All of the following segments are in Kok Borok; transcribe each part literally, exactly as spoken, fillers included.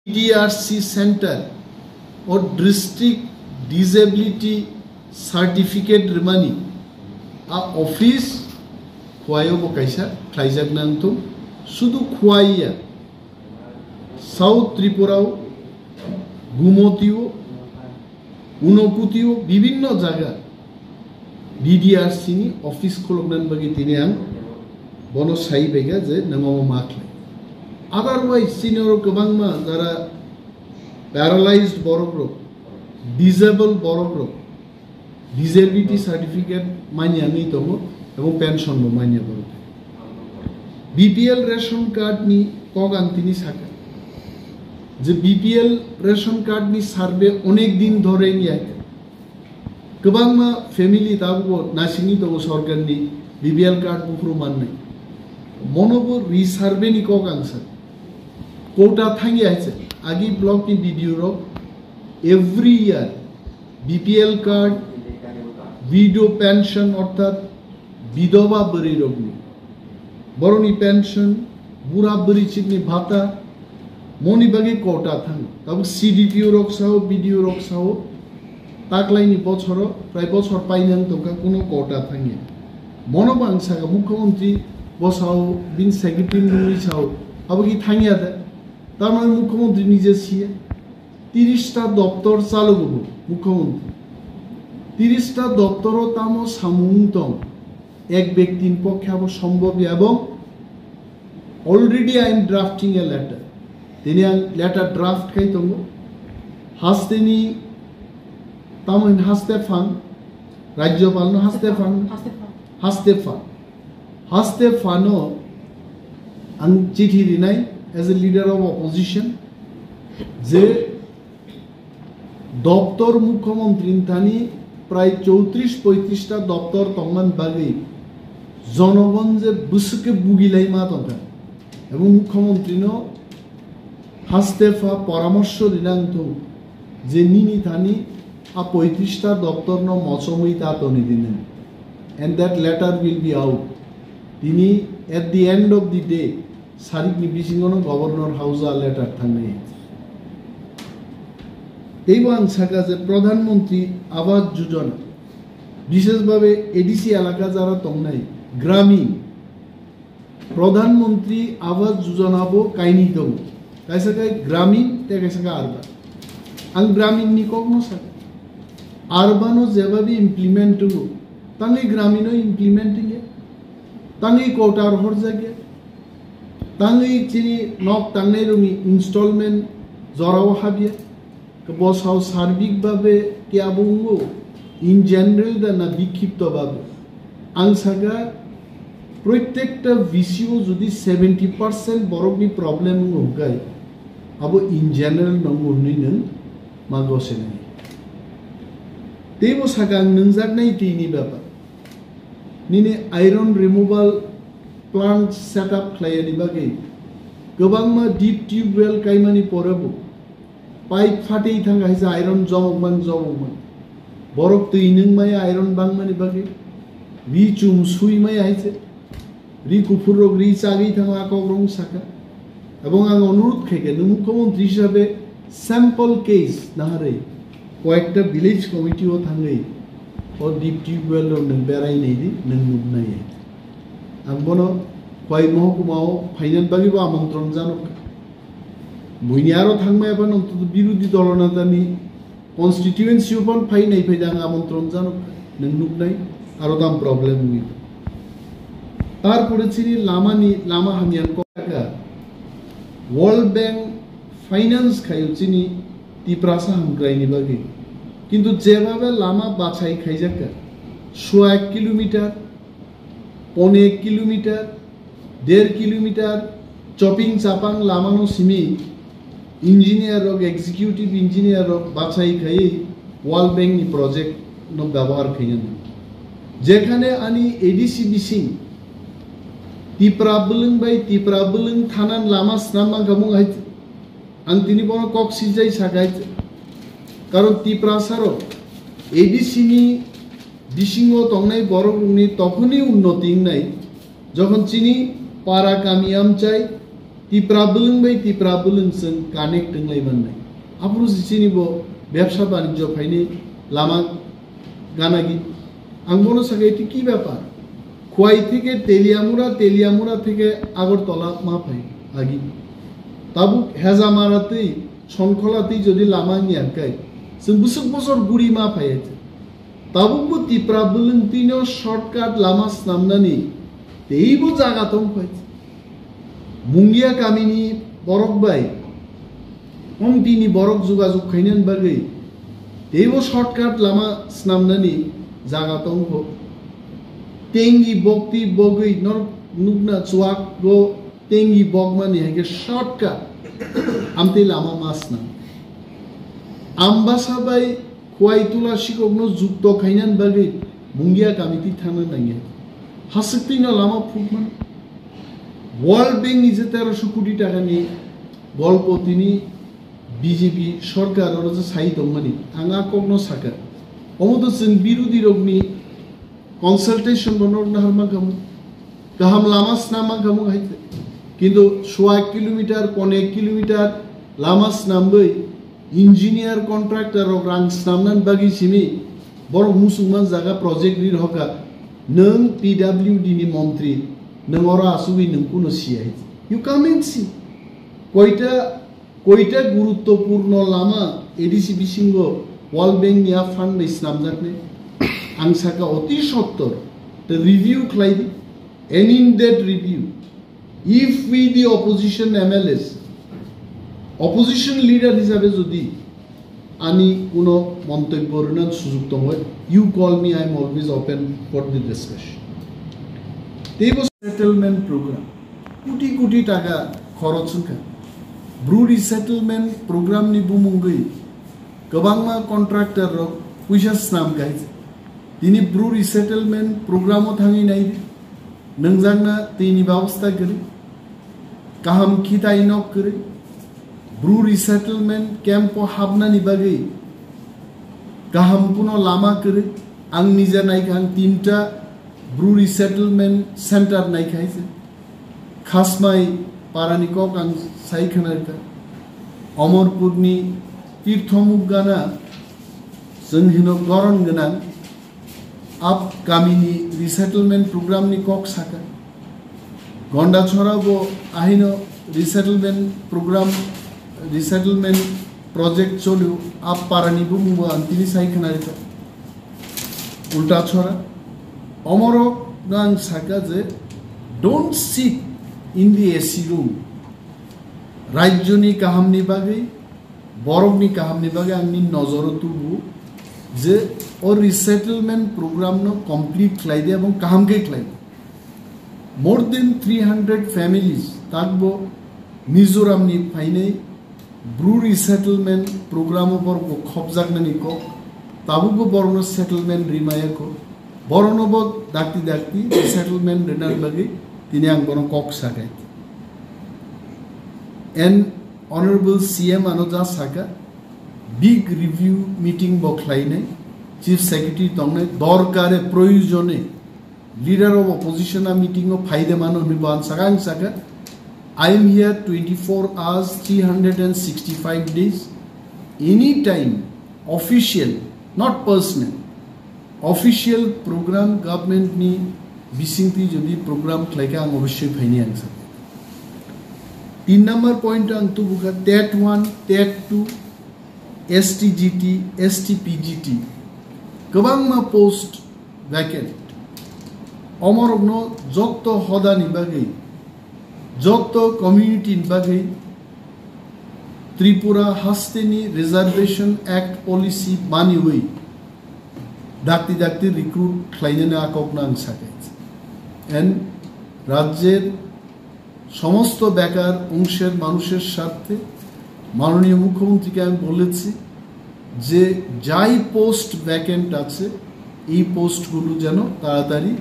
D R C Center o District Disability Certificate rwmani a office Khowai o bo kaisa khlaijak nang thung. Sudu Khowai ya, South Tripura o, Gumoti o, Unokoti o, bibinno jaga D D R C ni office khuluknani bagwi tini ang bono sai phaikha je nang omo ma khlai. Otherwise, chini oro kwbangma jara paralyzed borok rok, disabled borok rok, disability certificate manya wngwi tongo, abo pension bo manya borok. B P L ration card ni kok ang tini sakha je B P L ration card ni survey onek din dhore wngya. Kwbangma family tabukbo naisingwi tongo sorkarni B P L card buphuru mannai. Mono bo re-survey ni kok ang sa. Quota thangya hai se. Agi block ni B D O rok every year B P L card, widow pension orthat bidoba bwrwi rokni, borokni pension, bura bwrwi chikni bhata, moni bagwi quota thango. Tabuk C D P O rok sao, B D O rok sao, taklaini bochoro, prai bochor painang tongkha, kuno quota thangya. Mono bo ang saka, Mukhyamantri bo sao, bini secretary nungwi sao, abo ki thangya de? Tamani Mukhyamantri nije siya. Tirista doptor chalogo bo, Mukhyamantri. Tirista doptoro tamo samung tong? Ek byaktin pokkhe abo sombhob ya, ebong already I am drafting a letter. Tini ang letter draft khai tongo. Hasteni, tamo hin haste phan, Rajyopalno haste phan, Haste phan. Haste phan. Haste phano ang chithi rinai as a leader of opposition je doptor Mukhyamantri ni thani prai chowtris poitrista doptor tongmani bagwi jonogon je bwswk khe bugilai ma tongkha, ebong Mukhyamantri no haste pha poramorsho rinang thung je nini thani a poitrista doptor no mochomwi ta toni dinang, and that letter will be out. Tini at the end of the day, Sarikni bisingono Governor House o letter thangnai. Teibo ang saka je Pradhan Mantri Awas Yojana, bishesh bhabe A D C elaka jara tongnai, Gramin, Pradhan Mantri Awas Yojana bo kainwi tongo. Kaisa khe Gramin, tei kaisa khe Urban. Ang Gramin ni kok no saka. Urban o jeba bi implement tongo, tangwi Gramin o implement ya. Tangwi quota horjak ya. Tangwi chini nok tangnai rokni installment jorao habya. Bo sao sarbik babe ke abo wngo, in general da na bikhipto babe. Ang saka, proitekta V C o jodi seventy percent borokni problem wngo hwnkhe, abo in general nongo hwnwi nwng ma gosenai. Teibo saka ang nwngjaknai tini bepar. Nini iron removal plant set up khlaiyani bagwi kwbangma deep tube well kaimani porebo pipe phatwi thangkha hai se iron jomokman jomokman. Borok twi nwngmaya iron bangmani bagwi. Ri chum suimaya hai se. Ri kuphur rok ri chagwi thango a kok rok saka. Ebong ang onurudh khaikha, nwng mukhyamantri hisabe sample case naharwi koyekta village committee o thangwi o deep tube well rok nwng berai naidi, nwng nuknai. Ang bono Khowai mohokuma o phainani bagwi bo amontron janok. Buini aro thangmaya phano birodhi dolo netani constituency o phano phai nai phai da ang amontron janok, nwng nuknai, aro tam problem wngwi. Tarpore chini lamani, lama hamya kok ka. World Bank finance khaio chini Tiprasa hamkraini bagwi. Kintu jebabe lama bachai khaijakka, sua ek kilometer, pone ek kilometer, der kilometer, choping chapang lamano simi engineer rok, executive engineer rok bachai khaiwi World Bank ni project no byabohar khainani. Jekhane ani A D C bising Tipra bwlwng bai Tipra bwlwng thanan lama swnam mankha mung hai, ang tini bono kok sijai sakai, karon Tiprasa rok A D C ni bisingo tongnai borok rokni tokhoni unnoti wngnai, jokhon chini para kami amchai, Tipra bwlwng bai Tipra bwlwng chwng connect wnglai mannai. Aphuru se chini bo bebsa banijjo phainai lama ganagi. Ang bono sakha, "Eti ki bepar? Khwai theke Teliamura, Teliamura theke Agartala ma phai agi. Tabuk Hejamara tei Sonkhola tei jodi lama wngya hwnkhe, chwng bwswk bosor guri ma phai ati." Tabukbo Tipra bwlwng twino shortcut lama snamnani teibo jaga tong phai. Mungia kamini borok bai Omtini borok jugajug khainani bagwi teibo shortcut lama snamnani jaga tong kho. Tengi bokti bogwi nor nukna chuak go tengi bokmani hai khe shortcut amtwi lama ma snam. Ambasa bai Khwai Tula sikokno jukto khainani bagwi Mungia kamiti thangna nangya. Haswk twino lama phukmano. World Bank ni je terosho koti takani golpo tini B J P sorkar oro je sai tongmani, ang a kokno sakha. Omo to chwng birodhi rokni consultation bo norok nahar mankhamu. Kaham lama snam mankhamu hai khe. Kintu sua kilometer, pone kilometer lama snamwi engineer contractor rok rang snamnani bagwi simi borok musukman jaga project ri rohorkha. Nwng P W D ni montri, nwng oro asugwi nwng kuno siya hai. You come and see. Koita Koita guruttopurno lama A D C bisingo World Bank ni a fund bai snamjaknai. Ang sakha oti sottor, the review khlai di, an in-depth review. If we the opposition M L As, opposition leader hisabe jodi ani kuno montobyo rwna sujug tongo, you call me, I am always open for the discussion. Teibo settlement program, koti koti taka khoroch wngkha. Bru resettlement program ni bumungwi kwbangma contractor rok puisa snam kha. Tini Bru resettlement program o thangwi nai di. Nwngjakna twi ni babostha kwrwi, kaham khitai nok kwrwi, Bru resettlement camp o hapnani bagwi kaham kuno lama kwrwi. Ang nija naikha, ang tinta Bru resettlement center naikha hai se. Khasmai parani kok ang sai khna rikha. Omorpurni Tirthomuk gana chwng hino goron gwnang. Ap kamini resettlement program ni kok saka. Gondachora bo ahino resettlement program, resettlement project cholio, ap parani bumung bo ang tini sai khna rikha. Ultachora. Omorok no ang saka je, don't sit in the A C room. Rajyoni kahamni bagwi, borokni kahamni bagwi angni nojoro tubu je o resettlement program no complete khlai di ebong kaham khe khlai di. More than three hundred families takbo Mizoram ni phainai Bru resettlement program o borok bo khopjaknani kok, tabukbo borokno settlement rimaya kok, borokno bo dakti dakti settlement rinani bagwi tini ang bono kok sakai. And Honorable C M ano ja saka, big review meeting bo khlainai, Chief Secretary tongnai, dorkare proyojone leader of opposition a meeting o phaide mano hinwi bo ang saka, ang saka, "I am here twenty-four hours, three hundred and sixty-five days, anytime official, not personal, official program government ni bisingtwi jodi program khlaikha ang obossoi phaini," ang saka. Tin number point ang tubukha TET one, TET two, S T G T, S T P G T, kwbangma post vacant. Omorokno jotto hodani bagwi, jotto community ni bagwi Tripura hasteni Reservation Act policy maniwi dakti dakti recruit khlainani a kokno ang sakai. And rajyer সমস্ত বেকার অংশের মানুষের স্বার্থে মাননীয় মুখ্যমন্ত্রীকে আমি বলেছি যে যাই পোস্ট ভ্যাকেন্ট আছে, এই পোস্টগুলো যেন তাড়াতাড়ি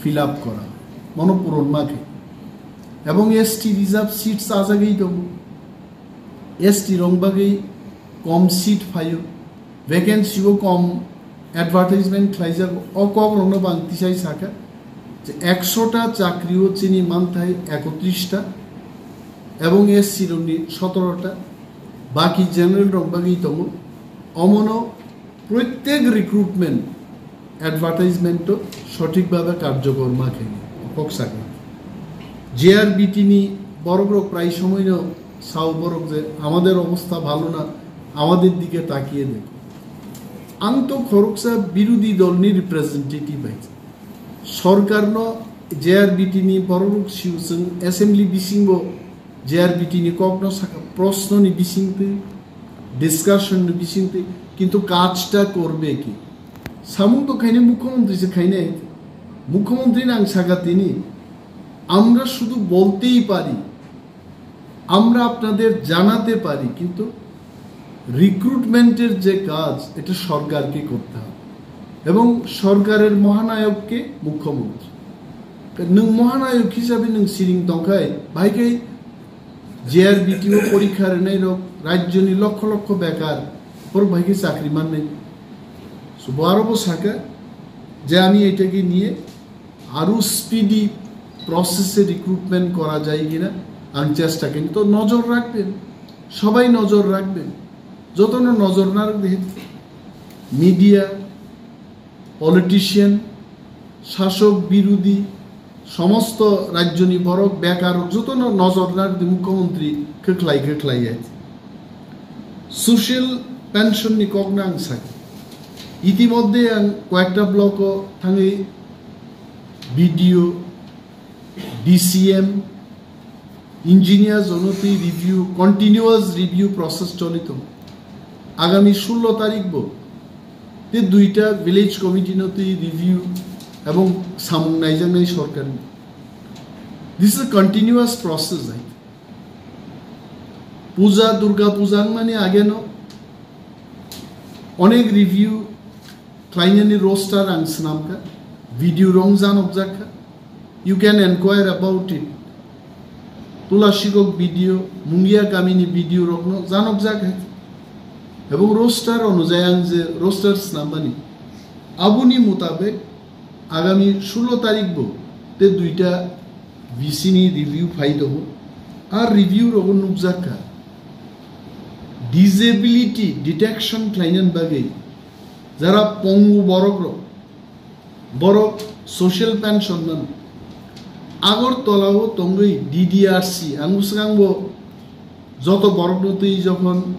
ফিল আপ করা হয়, মনোপূরণ মাখে। এবং এসটি রিজার্ভ সিটস আজাগেই দেবো, এসটি রংবাগেই কম সিট ফাইও, ভ্যাকেন্সিও কম, advertisement khlaijago, o kokrokno bo ang tisai sakha je ekshota chakrio chini manthai ekotris ta, ebong S C rokni sotoro ta, baki general rok bagwi tongo. Omono proitek recruitment advertisement o sothik bhabe karjokor ma khaini kok sakni. J R B T ni borok rok prai somoino sao borok je, "Amader obostha bhalo na, amader dike takiye dekho." Ang to khoroksa birodhi dol ni representative hai. Sorkar no J R B T ni borok rok siu chwng assembly bisingo J R B T ni kok no saka, proshno ni bisingtwi, discussion ni bisingtwi, kintu kaj ta korbe ki? Samung to khaini mukhyamantri se khainai. Mukhyamantri nang saka tini, "Amra shudhu boltei pari, amra apnader janate pari, kintu recruitment-er je kaj, eta sorkarke korte hobe. Ebong sorkarer mohanayok ke mukhyamantri." Nwng mohanayok hisabe nwng siring tongkhai, bhai khai J R B T o porikha rwnai rok, rajyoni lokkho lokkho bekar, borok bhai khai chakri mannai. So, bo aro bo saka je, "Ami etake niye aro speedy process-e recruitment kora jai kina, ang chesta kini." To nojor rakhben, sobai nojor rakhben, jotono nojor narwk de, media, politician, sasok birodhi, somosto rajyoni borok, bekar rok, jotono nojor narwk de mukhyamantri, kwkhlai kwkhlai ya. Social pension ni kok no ang saka. Itimodhye ang koyekta block o thangwi B D O, D C M, engineer jono twi review, continuous review process choli tongo. Agami sullo tarik bo te duita village committee no twi review ebong samung naijaknai sorkarni. This is a continuous process, I think. Puja, Durga Puja wngmani ageno onek review khlainani roster ang swnamkha, video rok janokjakha. You can enquire about it. Tulasikok B D O, Mungia kamini B D O rokno janokjakha. Ebong roster onujai ang je roster snambani, aboni mutabek agami sullo tarik bo te duita V C ni review phai tongo. A review rogo nukjakha, disability detection khlainani bagwi jara pongu borok rok, borok social pension mano. Agartala o tongwi D D R C, ang bwswk ang bo joto borok no twi jokhon,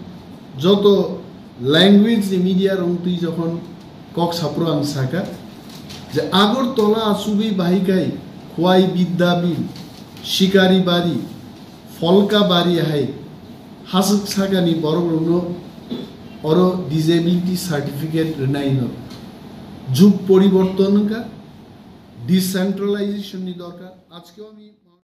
joto language ni media rok twi jokhon kok saphuru ang saka je Agartala achugwi bahai kai Khwai Bidyabil, Shikari Bari, Pholka Bari hai haswk sakani borok rokno oro disability certificate rwnai no. Jug poriborton wngkha, decentralization ni dorkar. Ajke ami